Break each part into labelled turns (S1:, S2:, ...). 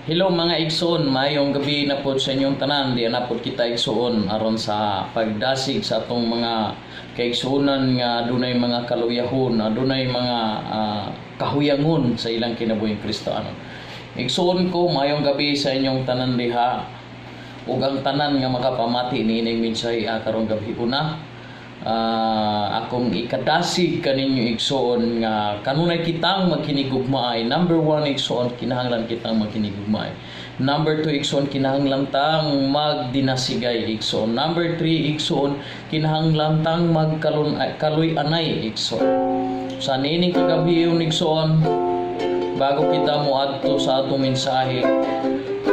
S1: Hello, mga igsoon, maayong gabi na pod sa inyong tanan. Di na pod kita, igsoon, aron sa pagdasig sa atong mga kaigsuonan nga adunay mga kaluyahon, adunay mga kahuyangon sa ilang kinabuhing Kristiyano. Igsoon ko, maayong gabi sa inyong tanan diha ug ang tanan nga makapamati niining mensahe karong gabi. Una, akong ikadasig kaninyo, igsoon, nga kanunay kitang maghinigugmaay. Number one, igsoon, kinahanglan kitang maghinigugmaay. Number two, igsoon, kinahanglan tang magdinasigay, igsoon. Number three, igsoon, kinahanglan tang magkalun kaluy-anay, igsoon. Sa niining kagabi, igsoon, bago kita moadto sa atong mensahe,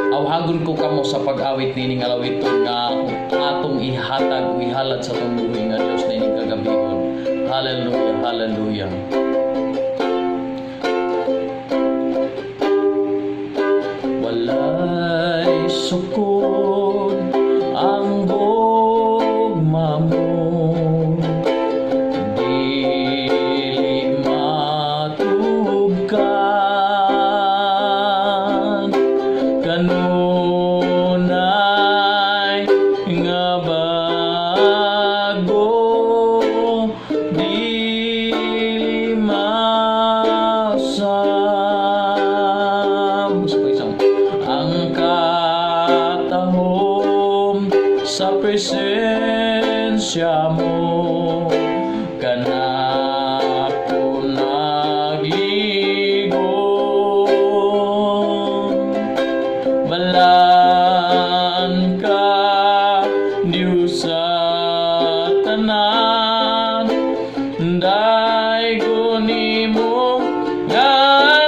S1: awhagon ko kamo sa pag-awit nining alawiton nga atong ihatag o ihalad sa atong buhi nga Dios nining kagabihon. Hallelujah, hallelujah. Walay sukod ang gugma mo, dili matugkan. Kanunay nga bago, dili mausab ang katahom sa presensya mo, kanako nagligon. Balaan ka, Diyos, sa tanan, daygon nimo ngalan.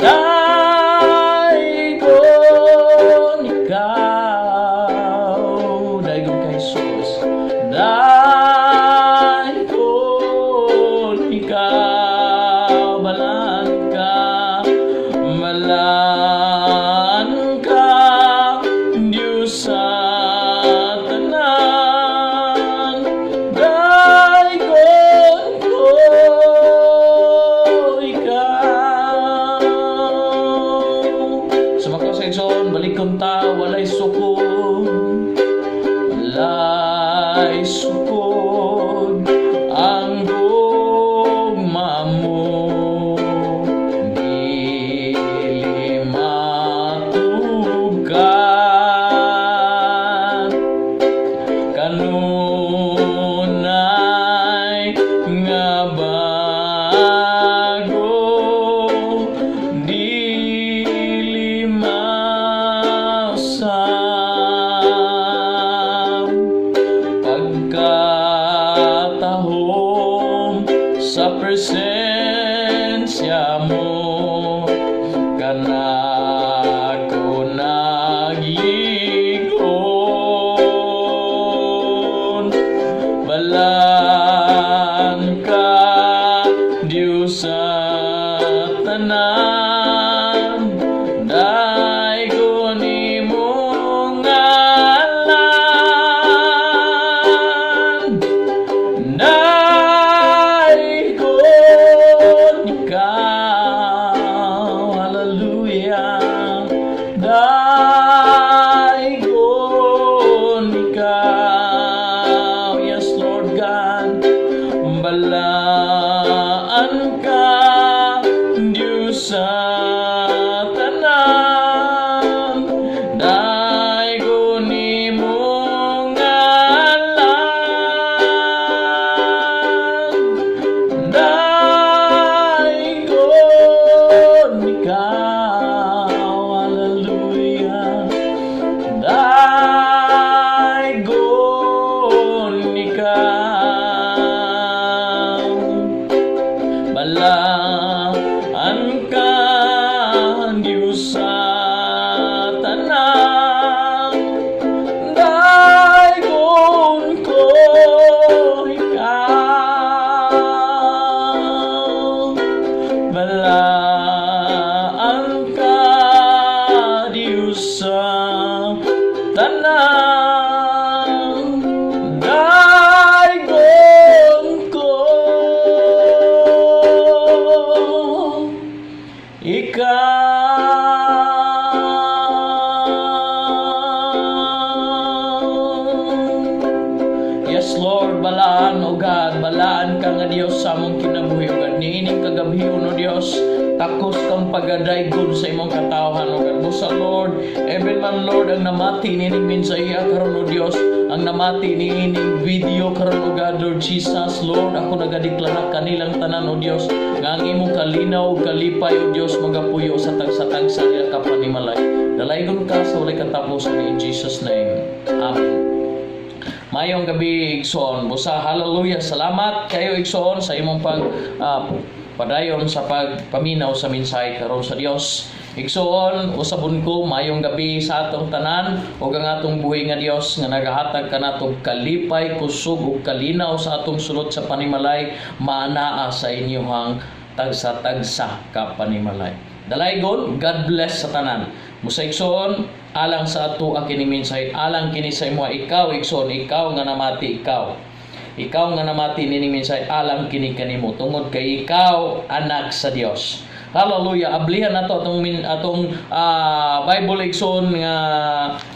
S1: Daygon ikaw, daygon kay Jesus, daygon ikaw. Balaan ka, balaan ka, Diyos, sa tanan, daygon ko ikaw. Sa mga igsoon, balikon ta, walay sukod. Walay sukod ang gugma mo, dili matugkan. Kanunay nga bago, dili mausab pagkatahom sa presensya mo, kanako nagligon. Balaan ka, Diyos, sa tanan, daygon nimo ngalan. Daygon ikaw, hallelujah. Daygon ikaw, yes, Lord God. Balaan ka, Diyos, sa tanan, daygon nimo ngalan. Daygon ikaw, hallelujah. Daygon ikaw. Balaan ka, Diyos, sa tanan, daygon ko ikaw. Balaan ka, Diyos, sa tanan, daygon ko. Ikaw. Yes, Lord, balaan, O God, balaan ka nga Dios sa among kinabuhi, O God. Niining kagabhion, O Dios, takos kang pagadaygon sa imong katawhan, O God. Busa, Lord, even man, Lord, ang namati niining mensahe karon, O Dios, ang namati niining video karon, O God, Lord Jesus, Lord, ako nagadeklara kanilang tanan, O Dios, nga ang imong kalinaw ug kalipay, O Dios, magapuyo sa tagsa-tagsa nila kapanimalay. Dalaygon ka sa walay katapusan, in Jesus' name. Amen. Maayong gabi, igsoon. Busa, hallelujah. Salamat kayo, igsoon, sa imong pag padayon sa pagpaminaw sa mensahe karon sa Dios. Igsoon, usabon ko maayong gabi sa atong tanan ug ang atong buhi nga Dios nga nagahatag kanato kalipay, kusog ug kalinaw sa atong sulod sa panimalay maanaa sa inyong tagsa-tagsa ka panimalay. Dalaygon, God bless sa tanan. Busa, igsoon, alang sa ato ang kini mensahe, alang kini sa imo, ikaw, igsoon, ikaw nga namati, ikaw. Ikaw nga namati nining mensahe, alang kini kanimo tungod kay ikaw anak sa Dios. Hallelujah. Ablihan nato atong Bible, igsoon, nga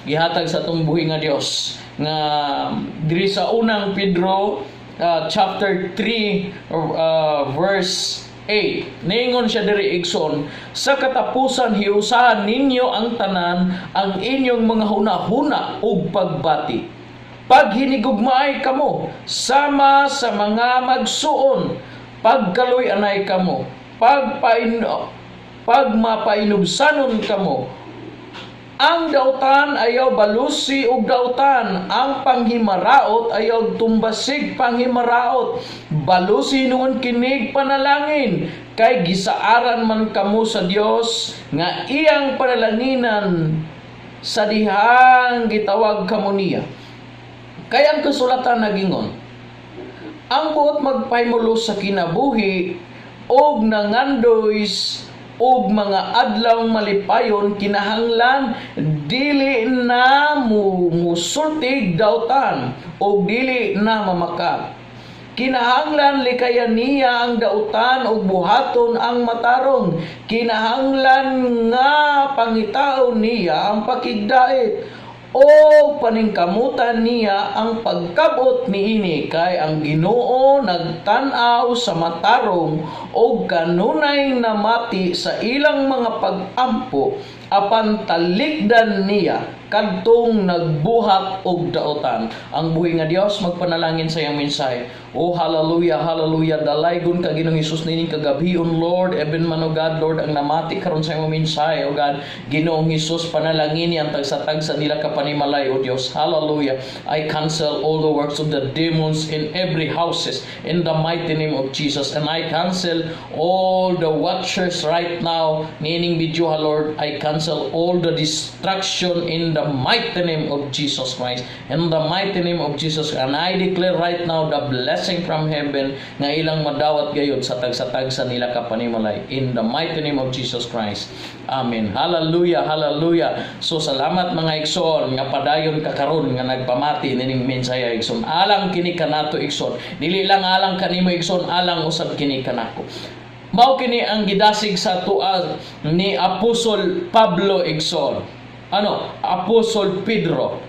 S1: gihatag sa atong buhi nga Dios nga diri sa Unang Pedro chapter 3 verse 8. Niingon siya diri, igsoon, "Sa katapusan hiusahan ninyo ang tanan ang inyong mga hunahuna ug pagbati. Paghinigugmaay kamo sama sa mga magsuon, pagkaluy-anay kamo, pagmapainubsanon kamo. Ang dautan ayaw balusi og dautan, ang panghimaraot ayaw tumbasig panghimaraot. Balusi nuon kinig panalangin, kay gisaaran man kamo sa Dios nga iyang panalanginan sa dihang gitawag kamo niya. Kay ang kasulatan nagingon, ang buot magpahimulos sa kinabuhi og nangandoy og mga adlaw malipayon kinahanglan dili na mu musultig dautan og dili na mamakak. Kinahanglan likayan niya ang dautan ug buhaton ang matarong. Kinahanglan nga pangitaon niya ang pakigdait o paningkamutan niya ang pagkabot niini, kay ang Ginoo nagtan-aw sa matarong og kanunay namati sa ilang mga pag-ampo, apan talikdan niya kadtong nagbuhat og daotan." Ang buhi nga Dios magpanalangin sa iyang mensahe. Oh, hallelujah, hallelujah. Dalaygon ka, Ginoong Hesus, nining kagabhion, Lord, even man, O God, Lord, ang namati karon sa imong mensahe, O God, Ginoong Hesus, panalangin ang tagsa-tagsa nila kapanimalay, O Dios. Hallelujah. I cancel all the works of the demons in every houses in the mighty name of Jesus, and I cancel all the watchers right now niining video, ha, Lord. I cancel all the destruction in the mighty name of Jesus Christ. In the mighty name of Jesus. And I declare right now the blessing from heaven nga ilang madawat gayud sa tagsa-tagsa nila kapanimalay. In the mighty name of Jesus Christ. Amen. Hallelujah, hallelujah. So salamat, mga igsoon, nga padayon ka karon nga nagpamati nining mensahe, igsoon. Alang kini kanato, igsoon. Dili lang alang kanimo, igsoon, alang usab kini kanako. Mao kini ang gidasig sa atoa ni Apostol Pablo, igsoon. Ano? Apostol Pedro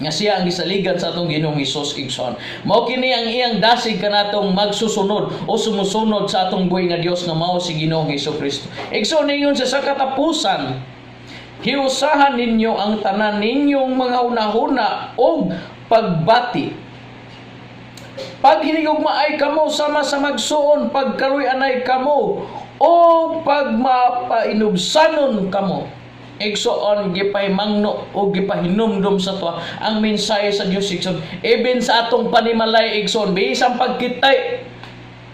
S1: nga siya ang gisaligan sa atong Ginoong Hesus, igsoon. Mao kini ang iyang dasig kanatong magsusunod o sumusunod sa atong buhi nga Dios nga mao si Ginoong Hesus Kristo. Igsoon, ningon siya, "Sa katapusan hiusahan ninyo ang tanan ninyong mga hunahuna og pagbati. Paghinigugmaay kamo sama sa magsuon, pagkaluy-anay kamo, o pagmapainubsanon kamo." Igsoon, gipahimangno o gipahinumdum sa atoa ang mensahe sa Dios, igsoon. Even sa atong panimalay, igsoon, bisan pagkitay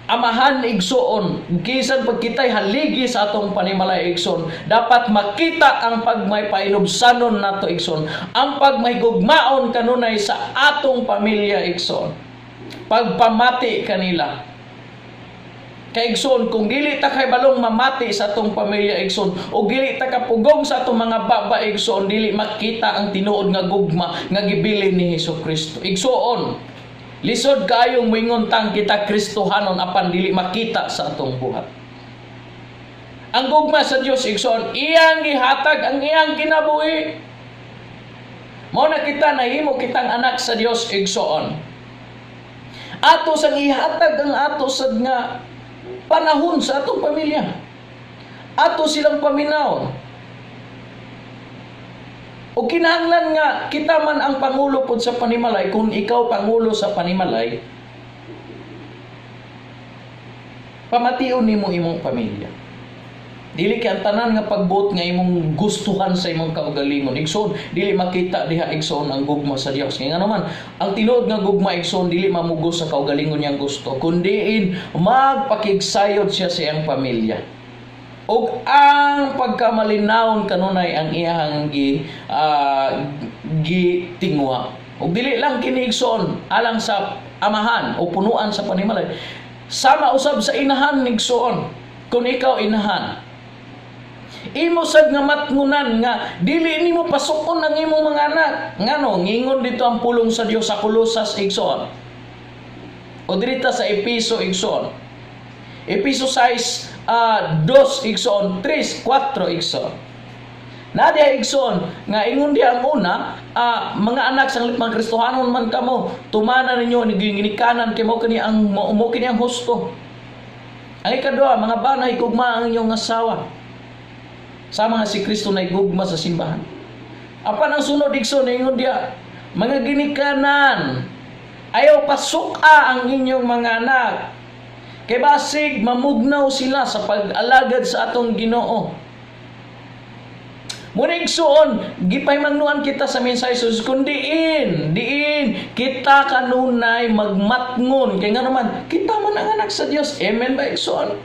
S1: amahan, igsoon, bisan pagkitay haligi sa atong panimalay, igsoon, dapat makita ang pagmaypainubsanon nato, igsoon, ang pagmahigugmaon kanunay sa atong pamilya, igsoon, pagpamati kanila. Kay, igsoon, kung dili ta kay balong mamati sa atong pamilya, igsoon, o dili ta kapugong sa atong mga baba, igsoon, dili makita ang tinuod nga gugma nga gibilin ni Hesus Kristo. Igsoon, lisod kayong moingon tang kita Kristohanon apan dili makita sa atong buhat. Ang gugma sa Dios, igsoon, iyang gihatag ang iyang kinabuhi. Mao na kita nahimo kitang anak sa Dios, igsoon. Ato sang ihatag ang ato sad nga panahon sa atong pamilya. Ato silang paminawon. O kinahanglan nga kita man ang pangulo pod sa panimalay. Kung ikaw pangulo sa panimalay, pamation nimo imong pamilya. Dili kay ang tanan nga pagbuot nga imong gustuhan sa imong kaugalingon, igsoon, dili makita diha, igsoon, ang gugma sa Dios. Kay ngano man, ang tinuod nga gugma, igsoon, dili mamugos sa kaugalingon niyang gusto, kundiin magpakigsayod siya sa iyang pamilya. Ug ang pagkamalinawon kanunay ang iyang gitingwa. Ug dili lang kini, igsoon, alang sa amahan o punuan sa panimalay. Sama usab sa inahan, igsoon. Kung ikaw inahan, imo sad nga matngunan nga dili nimo pasukon ang imong mga anak. Ngano? Ngingon dito ang pulong sa Dios sa Kolosas, igsoon. O dirita sa Episo, igsoon. Episo 6, 2, igsoon, 3, 4, igsoon. Naa diha, igsoon, nga ingon diha ang una, mga anak, sa mga Kristohanon man kamo, tumana ninyo ni ginikanan kay mao kini ang husto. Ang ikaduha, mga bana, higugma ang inyong asawa sama nga si Kristo na gugma sa simbahan. Apan ang sunod, igsoon, ingon diha, mga ginikanan, ayaw pasuka ang inyong mga anak. Kay basig mamugnaw sila sa pag-alagad sa atong Ginoo. Muna, igsoon, gipahimangnuan kita sa mensahe sa Jesus, kung diin, diin, kita kanunay magmatngon. Kay nga naman, kita man ang anak sa Dios. Amen ba, igsoon?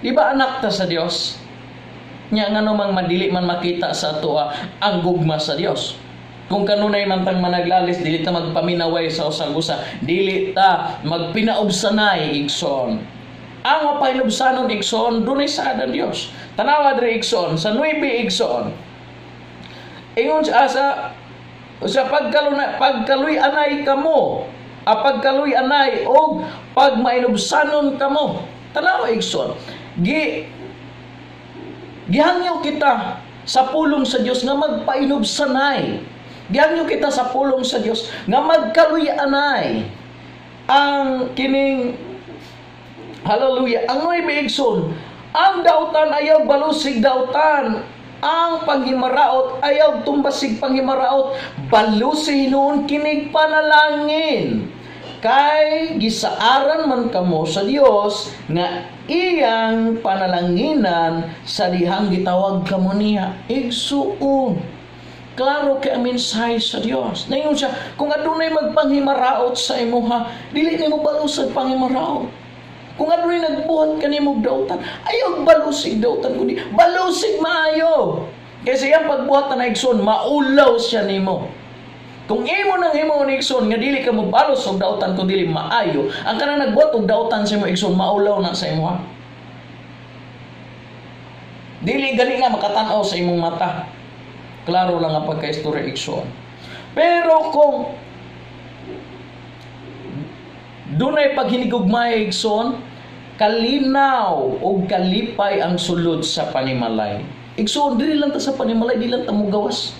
S1: Di ba anak ta sa Dios? Nya ngano mang madili man makita sa atoa ang gugma sa Dios? Kung kanunay man tang managlalis, dili ta magpaminaway sa usag usa, dili ta magpinaubsanay, igsoon. Ang mapahinubsanon, igsoon, dunay saad ang Dios. Tanawa diri, igsoon, sa 9, igsoon. Ingon siya sa pagkaluna, pagkaluy anay kamo, pagkaluy anay og pagmainubsanon kamo. Tanawa, igsoon. Gihangyo kita sa pulong sa Dios nga magpainubsanay. Gihangyo kita sa pulong sa Dios nga magkaluy anay. Ang kining, hallelujah, ang 9, igsoon, ang dautan ayaw balusig dautan. Ang panghimaraot ayaw tumbasig panghimaraot. Balusi hinuon kinig panalangin. Kay gisaaran man kamo sa Dios nga iyang panalanginan sa dihang gitawag kamo niya. Igsuon, klaro kay ang mensahe sa Dios. Naingon siya, kung adunay magpanghimaraot sa imuha, dili nimo balusag panghimaraot. Kung adunay nagbuhat kanimo dautan, ayaw balusig dautan kundi balusig maayo. Kasi iyang pagbuhat na, igsoon, maulaw siya nimo. Kung imo nang himo ni, igsoon, nga dili ka mobalos og dautan kung dili maayo, ang kanang nagbuhat og dautan sa imo, igsoon, maulaw na sa imo. Dili gani nga makatan-aw sa imong mata. Klaro lang ang pagkaistorya, igsoon. Pero kung dunay paghinigugmay, igsoon, kalinaw og kalipay ang sulod sa panimalay. Igsoon, dili lang ta sa panimalay, dili lang ta mugawas.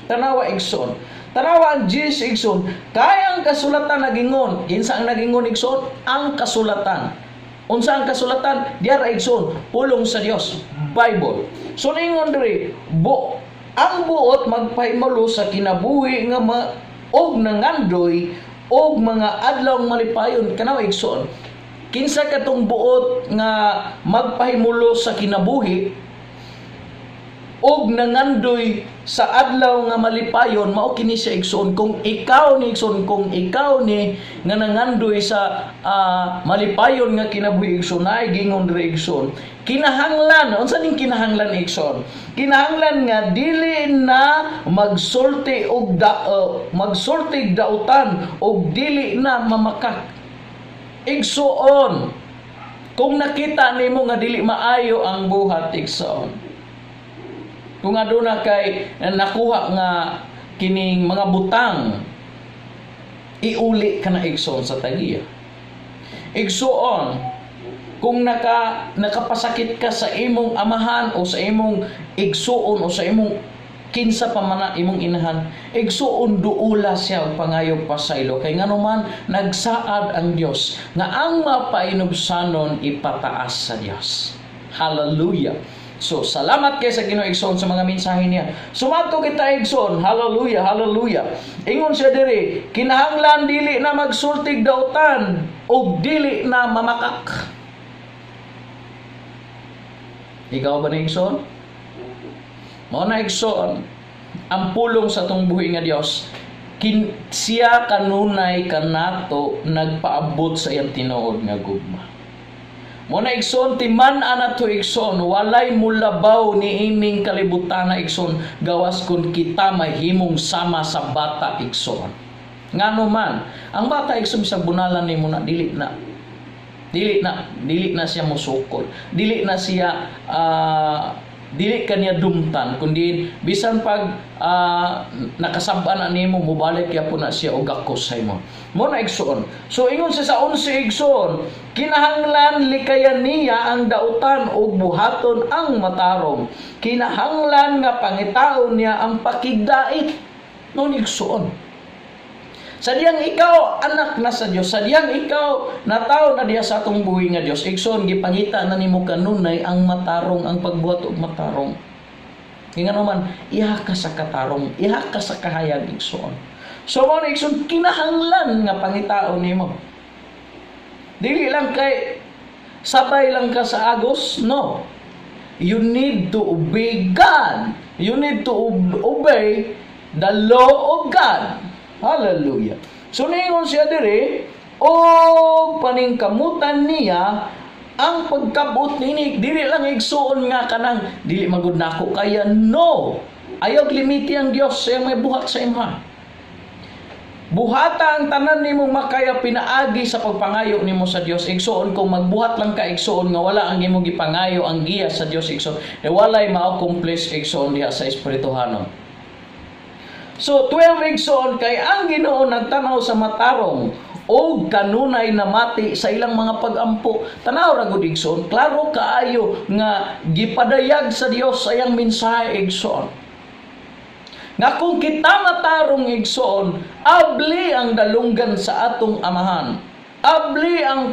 S1: Tanawa, igsoon. Tanawa ang 10, igsoon. Kay ang kasulatan nagingon. Kinsa ang nagingon, igsoon? Ang kasulatan. Unsa ang kasulatan? Diara, igsoon, pulong sa Dios, Bible. So ningon diri, ang buot magpahimulo sa kinabuhi nga og nangandoy og mga adlaw malipayon. Kanaw, igsoon. Kinsa katong buot nga magpahimulo sa kinabuhi og nangandoy sa adlaw nga malipayon? Mao kini siya, igsoon. Kung ikaw ni, igsoon, kung ikaw ni nga nangandoy sa malipayon nga kinabuhi, igsoon, ay gingon diri, igsoon, kinahanglan. Unsa ning kinahanglan, igsoon? Kinahanglan nga dili na magsulti og dautan og dili na mamakak. Igsoon, kung nakita nimo nga dili maayo ang buhat, igsoon, kung aduna kay nakuha nga kining mga butang, iuli ka na, igsoon, sa tagiya. Igsoon, Kung nakapasakit ka sa imong amahan o sa imong igsuon o sa imong kinsa pa man na imong inahan, igsuon, duula siya og pangayog pasaylo, kay ngano man nagsaad ang Dios nga ang mapainubsanon ipataas sa Dios. Hallelujah. So, salamat kay sa Ginoo, igsoon, sa mga mensahe niya. Sumato kita, igsoon. Hallelujah, hallelujah. Ingon siya diri, kinahanglan dili na magsultig dautan og dili na mamakak. Ikaw ba na, igsoon? Mao na, igsoon, ang pulong sa atong buhi nga Dios, siya kanunay kanato nagpaabot sa iyang tinuod nga gugma. Mao na, igsoon, timan-a nato, igsoon, walay mulabaw ni ining kalibutan na, igsoon, gawas kung kita mahimong sama sa bata, igsoon. Ngano man, ang bata, igsoon, sa bunalan nimo na, dili na siya musukol. Dili na siya dili kaniya dumtan, kundi bisan pag nakasab-an na nimo, mobalik gyapon na siya og gakos sa imo. Mo na, igsoon. So ingon siya sa 11, igsoon, kinahanglan likayan niya ang dautan ug buhaton ang matarong. Kinahanglan nga pangitaon niya ang pakigdait. Non, igsoon. Sa diyang ikaw anak na sa Dios, sa diyang ikaw natawo na diya sa atong buhi nga Dios, igsoon, gipangita na nimo kanunay ang matarong, ang pagbuhat og matarong. Kaya nga naman, iha ka sa katarong, iha ka sa kahayag, igsoon. So mo na, igsoon, kinahanglan nga pangitaon nimo. Dili lang kay sabay lang ka sa agos, no. You need to obey God. You need to obey the law of God. Hallelujah. So ningon siya diri, og paningkamutan niya ang pagkabot nini. Dili lang, igsuon, nga kanang dili magud nako kaya, no. Ayaw limiti ang Dios sa iyang may buhat sa imha. Buhata ang tanan nimong makaya pinaagi sa pagpangayo nimo sa Dios. Igsuon, kung magbuhat lang ka, igsuon, nga wala ang imong gipangayo ang giya sa Dios, igsuon, eh walay ma-accomplish, igsuon, diha sa espirituhanon. So 12, igsoon, kay ang Ginoo nagtanaw sa matarong og kanunay namati sa ilang mga pagampo. Tanaw ra gud, igsoon, klaro kaayo nga gipadayag sa Dios sa iyang mensahe, igsoon. Nga kung kita matarong, igsoon, abli ang dalunggan sa atong amahan. Abli ang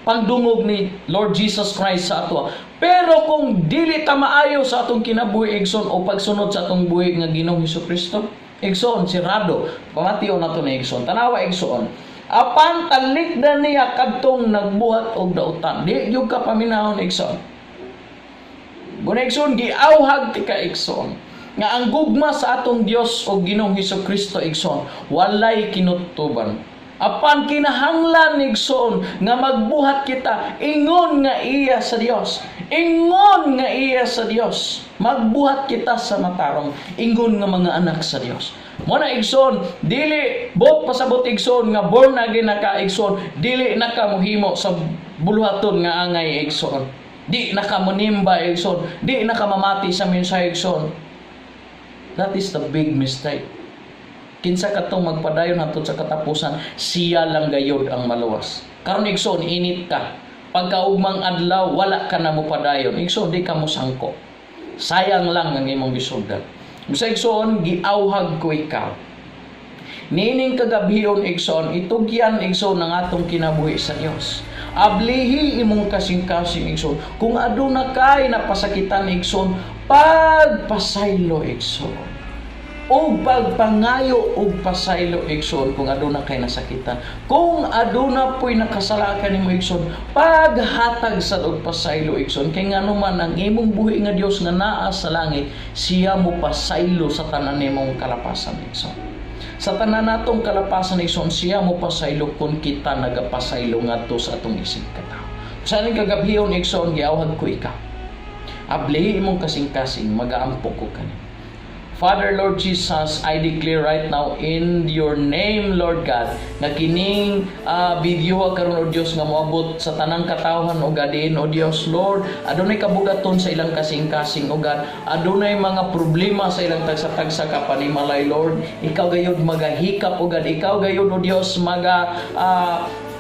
S1: pagdungog ni Lord Jesus Christ sa ato. Pero kung dili ta maayo sa atong kinabuhi, igsoon, o pagsunod sa atong buhi nga Ginoong Hesus Kristo, igsoon, sirado. Pamation nato ni, igsoon. Tanawa, igsoon. Apan talikdan niya kadtong nagbuhat og dautan. Di gyud ka paminahon, igsoon. Guna, igsoon, giawhag ti ka, igsoon, nga ang gugma sa atong Dios o Ginoong Hesus Kristo, igsoon, walay kinutuban. Apan kinahanglan, igsoon, nga magbuhat kita ingon nga iya sa Dios. Ingon nga iya sa Dios. Magbuhat kita sa matarong ingon nga mga anak sa Dios. Mo na, igsoon, dili bot pasabot, igsoon, nga born again na ka, igsoon, dili na ka mohimo sa buluhaton nga angay, igsoon. Di na ka monimba, igsoon, di na ka mamati sa mensahe, igsoon. That is the big mistake. Kinsa katong magpadayon hangtod sa katapusan, siya lang gayod ang maluwas. Karon, igsoon, init ka. Pagkaugmang adlaw, wala ka na mo padayon. Igsoon, di ka mo sangko. Sayang lang ang imong gisugdan. Bisa, igsoon, giawhag ko ikaw. Niining kagabhion, igsoon, itugyan, igsoon, ang atong kinabuhi sa Dios. Ablihi imong kasing-kasing, igsoon. Kung aduna kay napasakitan, igsoon, pagpasaylo, igsoon. O pagpangayo og pasaylo, igsoon, kung aduna kay nasakitan. Kung aduna po'y nakasala nimo, igsoon, paghatag sad og pasaylo, igsoon, kay ngano man ang imong buhi nga Dios nga naa sa langit, siya mo pasaylo sa tanan nimong kalapasan, igsoon. Sa tanan natong kalapasan, igsoon, siya mo pasaylo kung kita nagapasaylo ngadto sa atong isig katawo. Sa ning kagabhion, igsoon, giawhag ko ikaw. Ablihi imong kasing-kasing, magaampo ko kani. Father, Lord Jesus, I declare right now in your name, Lord God, nga kining video karon, O Dios, nga moabot sa tanang katawhan, O God, diin, O Dios, Lord, adunay kabugaton sa ilang kasing-kasing, O God, adunay mga problema sa ilang tagsa-tagsa ka panimalay, Lord, ikaw gayud magahikap, O God, ikaw gayud, O Dios, maga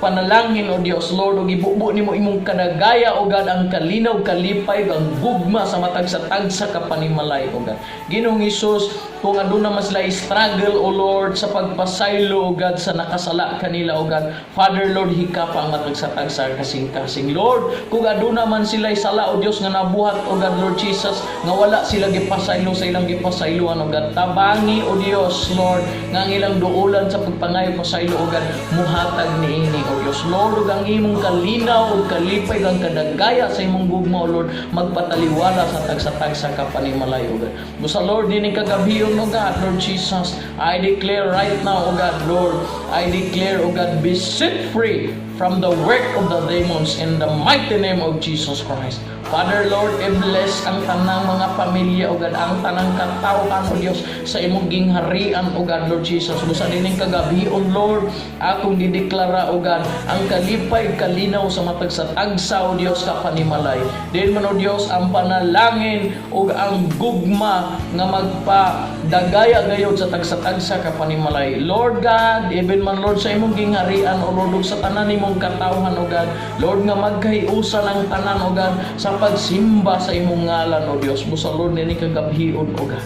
S1: panalangin, O Dios, Lord, ug ibubo nimo imong kadagaya, O God, ang kalinaw, kalipay, ug ang gugma sa matag sa tagsa ka panimalay, O God. Ginoong Hesus, kung aduna man sila struggle, O Lord, sa pagpasaylo, O God, sa nakasala kanila, O God, Father, Lord, hikapa ang matag sa tagsa kasing-kasing. Lord, kung aduna man sila sala, O Dios, nga nabuhat, O God, Lord Jesus, nga wala sila gipasaylo sa ilang gipasayloan, O God, tabangi, O Dios, Lord, nga ang ilang duolan sa pagpangayo pasaylo, O God, muhatag niini, O Dios. Lord, ug ang imong kalinaw ug kalipay ug ang kadagaya sa imong gugma, O Lord, magpataliwala sa tagsa-tagsa ka panimalay, O God. Busa, Lord, dining kagabhion, O God, Lord Jesus, I declare right now, O God, Lord, I declare, O God, be set free from the work of the demons in the mighty name of Jesus Christ. Father, Lord, i-bless ang tanang mga pamilya, O God, ang tanang katawhan, O Dios, sa imong gingharian, O God, Lord Jesus. Busa dining kagabhion, Lord, akong gideklara, O God, ang kalipay kalinaw sa matag sa tagsa, O Dios, ka panimalay. Din man, O Dios, ang panalangin ug ang gugma nga magpadagaya gayod sa tagsa-tagsa ka panimalay. Lord God, even man, Lord, sa imong gingharian, O Lord, ug sa tanan nimong katawhan, O God, Lord, nga magkahiusan ang tanan, O God, sa pagsimba sa imong ngalan, O Dios. Busa, Lord, nini kagabhion, O God.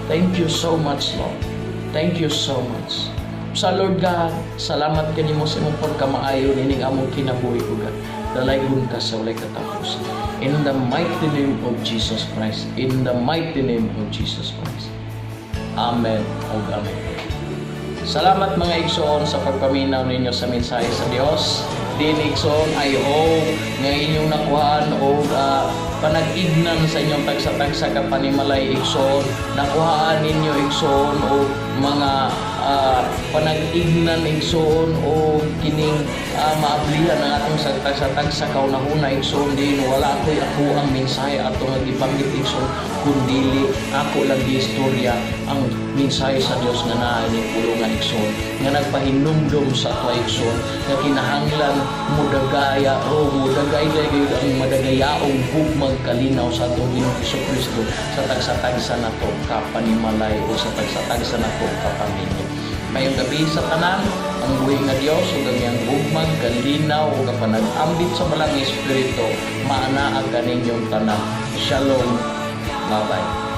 S1: Thank you so much, Lord. Thank you so much. Sa Lord God, salamat kanimo sa imong pagkamaayo nining among kinabuhi, O God. Dalaygon ka sa walay katapusan. In the mighty name of Jesus Christ. In the mighty name of Jesus Christ. Amen ug amen. Salamat, mga igsoon, sa pagpaminaw ninyo sa mensahe sa Dios. Din, igsoon, I hope nga inyong nakuhaan og panag-ignan sa inyong tagsa-tagsa ka panimalay, igsoon. Nakuhaan ninyo, igsoon, og mga panag-ignan, igsoon, o kining maablihan ang atong sa tagsa-tagsa kaunahuna, igsoon. Din wala ako'y ako ang mensahe ato nga gibanggit, igsoon, kundili ako lang giistorya ang mensahe sa Dios nga naa ni pulo nga, igsoon, nga nagpahinumdom sa ato, igsoon, nga kinahanglan mudagaya o mudagay gayud ang madagayaong gugmag kalinaw sa atong Ginoong Kristo sa tagsa-tagsa nato ka panimalay o sa tagsa-tagsa nato ka pamilya. Maayong gabii sa tanan. Ang buhi nga Dios ug ang iyang gugmag kalinaw ug ang panag-ambit sa Balaang Espiritu maanaa kaninyong tanan. Shalom. Bye-bye.